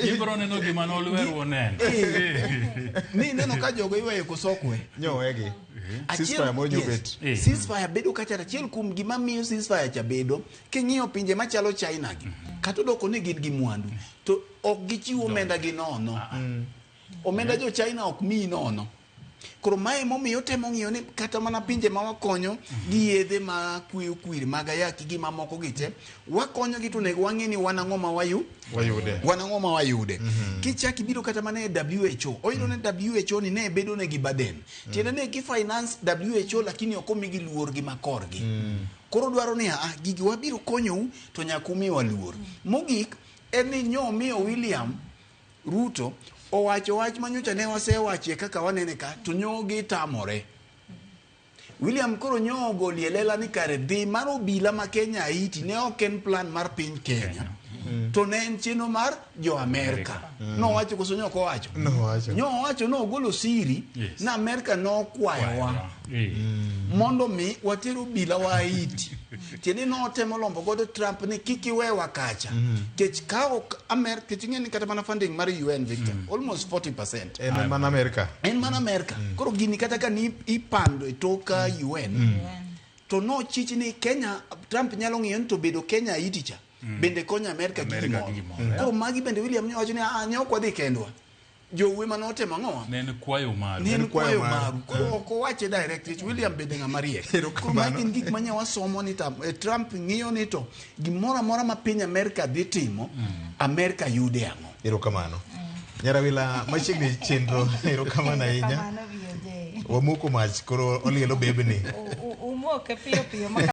Ibro neno gima nolweru oneno. Ni neno ka jogo iweyo koso ok we. Nyowegi. Ceasefire moro Yes. nyobet. Ceasefire bedo kacha. Achiel kuom gima miyo ceasefire cha bedo, king'iyo pinje machalo China gi, kata odoko ni gin gi mwandu, to ok gichiw omenda gi nono. Omenda jo China ok miyi nono. Koro mae momiyo temo ng'iyo ni kata mana pinje ma wakonyo gi yedhe ma kweyo kwiri mag ayaki gi mamoko gi te, wakonyo gi, to onego wang'e ni wan ang'o ma wayu Wayude. Wan ang'o ma wayude. Kichak ibiro kata mana e WHO, oyudo ni WHO ni ne bedo negi burden. Tiende ni gi finance WHO, lakini ok omigi luor gi makorgi. Koro dwaro ni, ah, gigi wabiro konyou, to nyaka umiwa luor. Mogik en ni nyo miyo William Ruto owacho wach manyocha ne wasewache kaka wanene ka, to nyo gitamore. William koro nyo ogolie lela ni kare dhi mar obila ma Kenya Haiti ne ok en plan mar piny Kenya, to ne en chenro mar jo Amerka. Nowacho koso nyo ok owacho? Nowacho. Nyo owacho, nogolo siri na Amerka nokwayowa mondo mi water obila wa Haiti. Tiende notemo lombo godo Trump ni kik iwewa kacha. Kech ka ok Amerka, kech ing'e ni kata mana funding mar UN, Victor, almost 40% En mana Amerika. En mana Amerka. Koro gini kata ka ni ipando e tok UN, to nochich ni Kenya, Trump nyalo ng'iyo ni to bedo Kenya Haiti cha bende konyo Amerka gi Amerika gi gimoro. Gimoro. Koro magi bende William ne wacho ni, ah, ne ok wadhi kendwa. Jowe manotemo ang'owa? Ne en kwayo maru. Ne en En kwayo kwayo maru. Maru. Koro ok owache direct, nikech William bende ng'ama riek. Koro Erokamano. magi gin gik manya wasomo ni Trump ng'iyo ni to gimoro amora ma piny Amerka dhi timo, Amerka yude ang'o? Erokamano. Nyarawila machiegni chenro, erokamano ahinya. Erokamano, VOJ. Wamoko mach koro olielo bebni. Umoke piyo piyo ma.